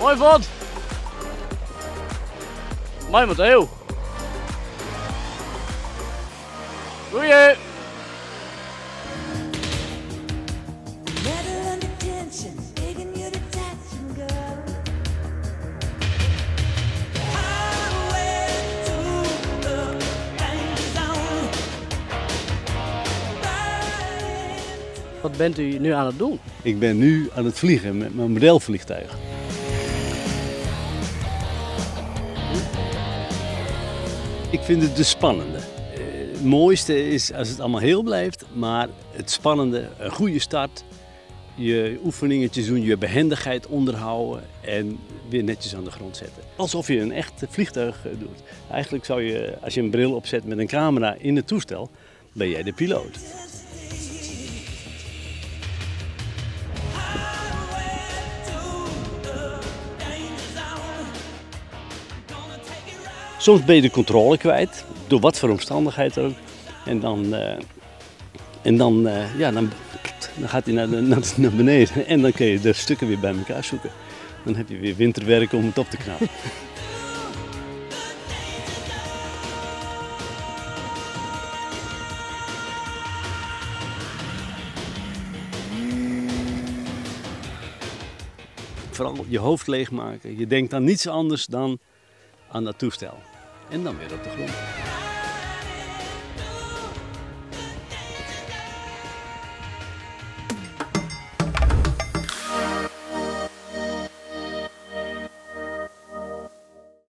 Moai fuort! Moai Matteo! Goeie! Wat bent u nu aan het doen? Ik ben nu aan het vliegen met mijn modelvliegtuig. Ik vind het de spannende. Het mooiste is als het allemaal heel blijft, maar het spannende, een goede start, je oefeningetjes doen, je behendigheid onderhouden en weer netjes aan de grond zetten. Alsof je een echt vliegtuig doet. Eigenlijk zou je, als je een bril opzet met een camera in het toestel, ben jij de piloot. Soms ben je de controle kwijt, door wat voor omstandigheid ook. En dan gaat hij naar beneden en dan kun je de stukken weer bij elkaar zoeken. Dan heb je weer winterwerk om het op te knappen. Vooral je hoofd leegmaken. Je denkt aan niets anders dan aan dat toestel. En dan weer op de grond.